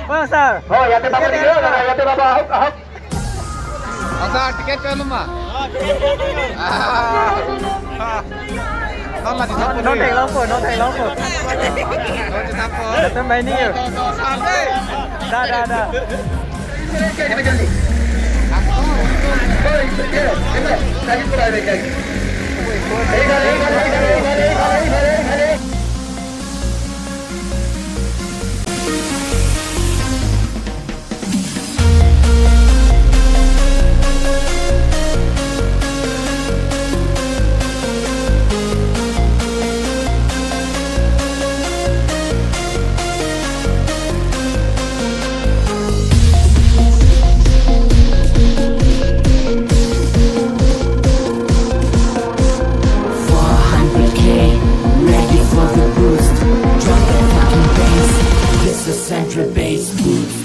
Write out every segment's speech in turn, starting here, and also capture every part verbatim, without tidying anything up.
Bang, sir. Oh, yate baba, ticket, sir. Yate baba, ahok, ahok. Oh, sir, ticket cho luma. Ah. Ah. Mama di sapo. No, no, thek longpo, no, thek longpo. No, di sapo. Datang main ni. To, to, to, sir, deh. Da, da, da. Four hundred K, ready for the boost. Drop the fucking bass. This is Central Bass Boost.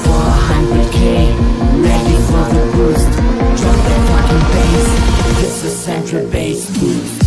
Four hundred K, ready for the boost. Drop the fucking bass. This is Central Bass Boost.